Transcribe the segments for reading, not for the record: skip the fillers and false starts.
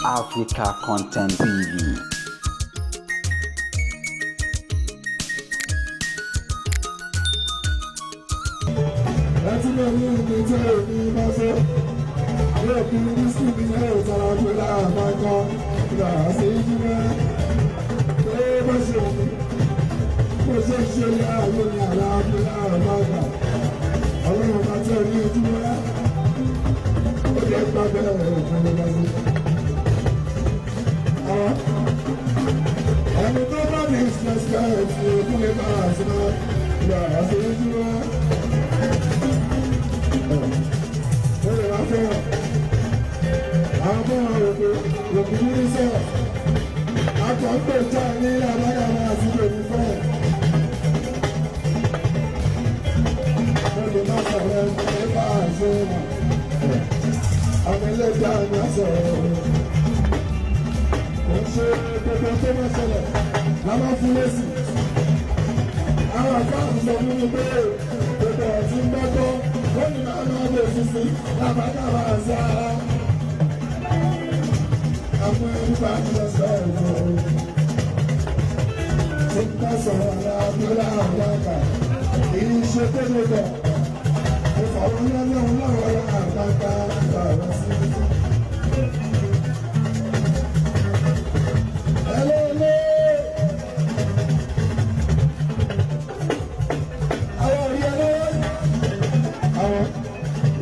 Africa Content TV. Láti lè ní ìpín tí ò ní bá fẹ́. Yóò fi ní sí mi náà tara pé láàbá kan gbà sí jíjẹ́. Pé bó ṣe wù mí, bó ṣe ṣe láàyè ní àlàáfíà láàbá kan. Ọlọ́run bá tẹ̀ ní ojúmọ́. Ó jẹ́ gbà bẹ́ẹ̀ òkun ló bá sí. Ẹni tó bá ní ìṣẹ̀ṣẹ̀ ti kúlẹ̀ bá àṣìlá gbà sí ojúmọ́. Àwọn àkáǹtì sọ fún mi pé gbogbo ọ̀tí ń gbọ́gbọ́ wọ́n ní máa máa lè sísí lábàdàbà àṣà. Àwọn ẹni bá ti lọ sọ ẹ̀fọ́. Tí ń bá sọ̀rọ̀ aláàbílà àbáka, èyí ṣe tó lè bọ̀. Mo fọwọ́ lọ́lọ́run lọ́wọ́ àbáka bàbá sí. Ẹlẹ́lẹ́. Àwọn òrí ẹlẹ́wọ̀n. Àwọn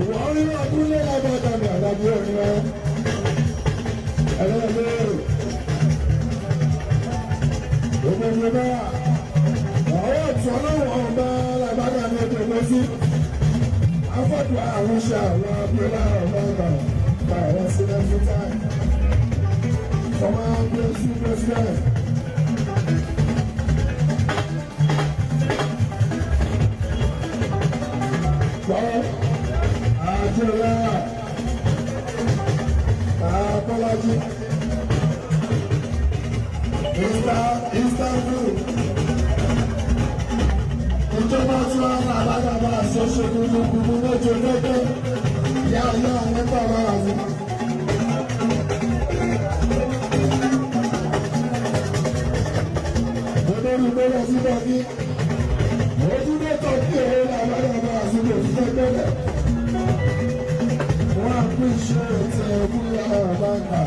ìwọ orí ọdún lé lábọ́dà ní àdàbí orin rẹ. Ẹlẹ́lẹ́. Gbogbo ìlú bá àwọn ọ̀tún ọlọ́wọ́ ọba làbágà ní ọdún ẹgbẹ́ sí. Afọ́dù àwọn ṣe àwọn abúlé ọba ọba bàrẹ̀ sí every time. Former president. Gbọ́ Àjọlá Abọ́lájí Mr. Istanbul ìjọba tí wọ́n ń àbájábá àṣọṣe gbogbogbò méje lọ́jọ́ yá yá nípa bára sí. Olórí gbọ́dọ̀ sí bọ́ọ̀kì. Ojú mẹ́tọ̀ kí èrè làbájábá àṣìkò òṣìṣẹ́ gbọ́dọ̀. Wọ́n á pín iṣẹ́ ètò ẹ̀kúnlẹ̀ àbáńkà.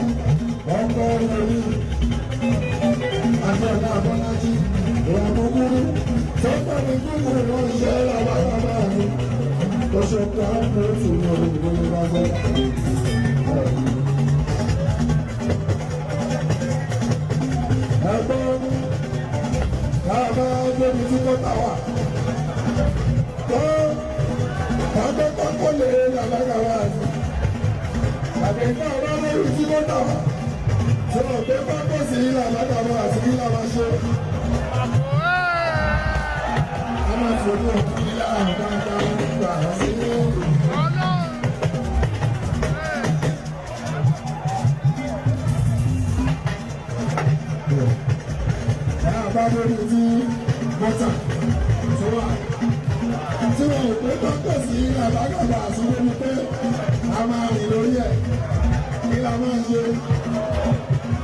Wọ́n kọ́ orí Àjọ̀dá Abọ́lájí, ìwà búburú, tó pọ̀ ní gbogbo wọn ṣe làbájábá àti oṣù kan ló ti ní olùkọ́ ní bá fẹ́. Ẹ̀gbọ́n káàbá débi tí kò tà wá. Tó tàbí kọ́kọ́ lè làbájábá àti tàbí káàbá débi tí kò tà wá. Tí wọ́n gbé pákó sí làbájábá àti kí làbá ṣe. A máa fojú ìlà àbájá gbà sí. Bá lórí tí bọ́tà tó wà tí wọn ò pé pákó sí làbájábá àti lórí pé a máa rìn lórí ẹ̀ kí la máa ṣe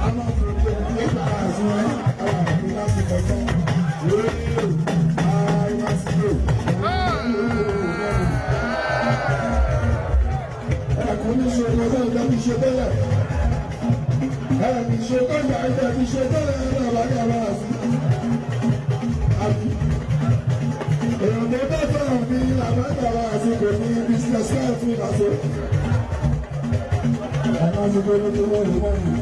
a máa fojú nípa àti wọn àwọn àti láti kọjá lórí àìmásílò. Ẹ̀kún ní ṣe ọjọ́ ìjọba fi ṣe tẹ́lẹ̀. Ẹ̀mí ṣe kọ́ńtà ìjọba fi ṣe tẹ́lẹ̀ làbájábá àti. Àbí èèyàn tó bá fẹ́ràn mi làbájábá àti kò ní business card fún ìbáṣe. Ẹ̀ka ti gbé lójú wọ́n lè wọ́n yìí.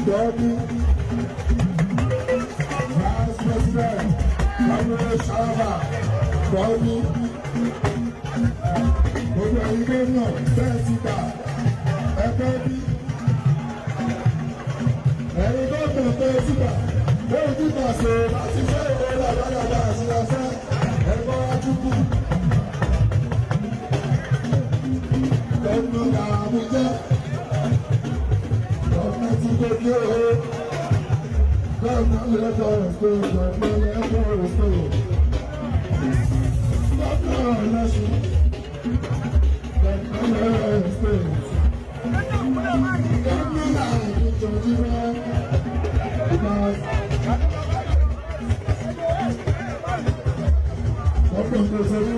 Dọ́ọ̀bí Vice President Pablo Sharaba Dọ́ọ̀bí gbogbo ẹ̀yin gómìnà bẹ́ẹ̀ ti gbà ẹgbẹ́ bí. Ẹ̀yin gómìnà bẹ́ẹ̀ ti gbà bẹ́ẹ̀ ti gbà ṣe láti fẹ́ ìwé làbájábá àti ọ̀fẹ́ ẹ̀gbọ́n ajúkú. Gómìnà Àbújá gómìnà ti gòkè o gómìnà lẹ́kọ̀ọ́ ṣe gómìnà lẹ́kọ̀ọ́ ṣe gómìnà lọ́sùn gómìnà lẹ́kọ̀ọ́ ṣe. jí mọ́ because ọ̀pọ̀ nǹkan ṣe ní.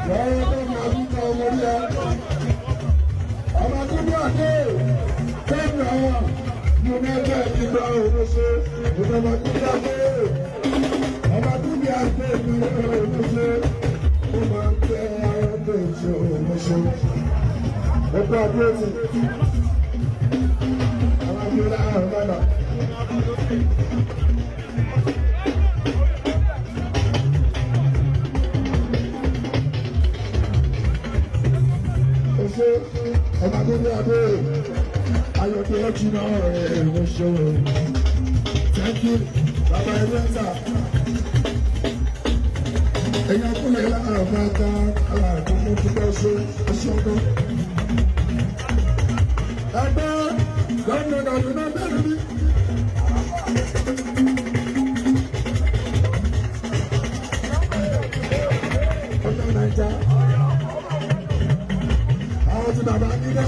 Lọ́wọ́ tó ní ọdún kan ọmọ orí ẹ. Ọmọ akúndú àdé gómìnà United Kingdom Oṣù ọmọ akúndú àdé. Ọmọ akúndú àdé ní Oṣù ó máa ń tẹ ara tó ṣe Oṣù. Ẹgbẹ́ àdúró ti àwọn akúndú àrùn bàbà. Oṣù ọmọ akúndú àdé ayọ̀dẹ̀ ọ̀jì náà rẹ̀ Oṣù. Thank you, Bàbá Ẹ̀rẹ́ta. Ẹ̀yin akúnlẹ̀ láàárọ̀ máa ta aláàbò mú dúpẹ́ ṣe aṣọ́gbọ́n. Ẹgbẹ́ gómìnà Kaduna bẹ̀rù mi. Ọjọ́ Naija. Àwọn ti bàbá gíga.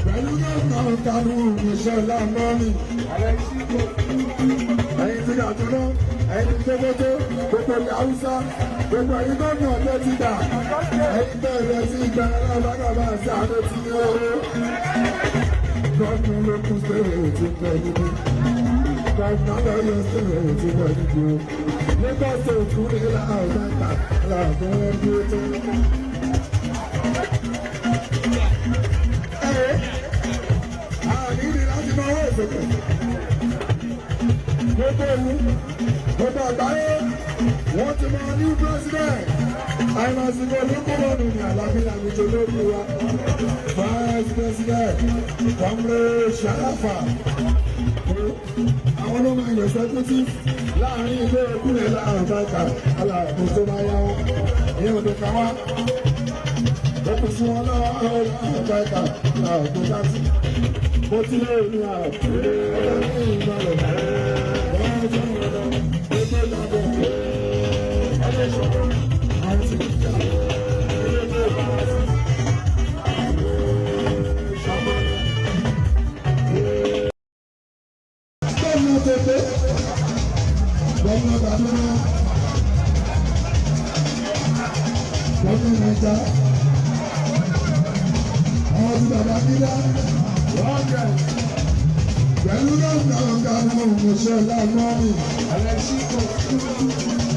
Pẹ̀lú gómìnà Kaduna Ìṣọ̀lá Mọ́mì. Ẹ̀yin ti Kaduna, ẹ̀yin ti Sokoto, gbogbo ilẹ̀ Haúsá, gbogbo ẹ̀yin gómìnà tó ti gbà. Ẹ̀yin bẹ̀rẹ̀ sí gba alábàgàbà àti àdó ti ní owó. Gómìnà ló kún sí èrè tí ń bẹ níbí. Gómìnà lọ́yọ̀ sí èrè tí ń bẹ níbí o. Lagos State kú ní aláàbàtà aláàbò wọn dúró tó. Ẹ̀rọ àní láti máa wọ̀ ìsòkè. Gbogbo ìlú, gbogbo àgbáyé, wọ́n ti máa ní president. Àìmọ̀síkò olúkúmọ̀nù ní àlàáfíà àwùjọ lórí wa. Vice President, Comrade Sharafa. Àwọn ló máa yẹ executive láàrin ilé ìkúlẹ̀ láàrin bàtà aláàbò tó máa yá wọn. Ìyẹn ò lè kà wá. Ó kù sí wọn lọ́wọ́ láàrin bàtà aláàbò láti. Mo ti lé ní àrùn. Ọjọ́ ní ìgbàlẹ̀. Ọjọ́ ìrọ̀lẹ́. Gbogbo ìgbàgbọ́. Ọjọ́ ìṣòro. Àwọn ti kí á. Ilé ìgbà ìgbà. Gómìnà tètè, gómìnà Kaduna, gómìnà Naija, àwọn ti bàbá gíga, pẹ̀lú gómìnà Kaduna Òmùṣẹ́ Lámọ́mì,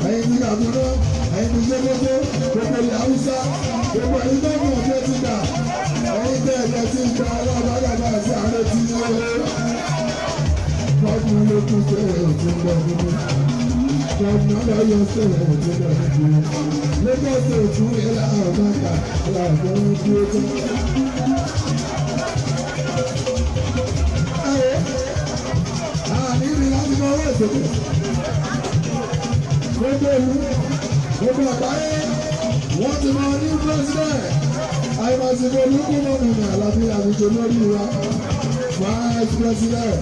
ẹ̀yin ti Kaduna, ẹ̀yin ti Sokoto, gbogbo ilẹ̀ Haúsá, gbogbo ẹ̀yin gómìnà tó ti gbà, ẹ̀yin tẹ̀lé ti gbà alábàgàbà àti ààrẹ ti ní owó. Gómìnà ló kún sí èrè tí ń bọ̀ nínú. Gómìnà lọ́yọ̀ sí èrè tí ń bọ̀ nínú. Lagos State tún ilé àbáta aláàbò ń dúró tán. Ẹ̀rọ àní ní láti mọ owó ìsòkè. Gbogbo ìlú, gbogbo àgbáyé, wọ́n ti mọ ní president. Àìmọ̀síkò olúkúmọ̀nù ní àlàáfíà àwùjọ lórí wa. Vice President,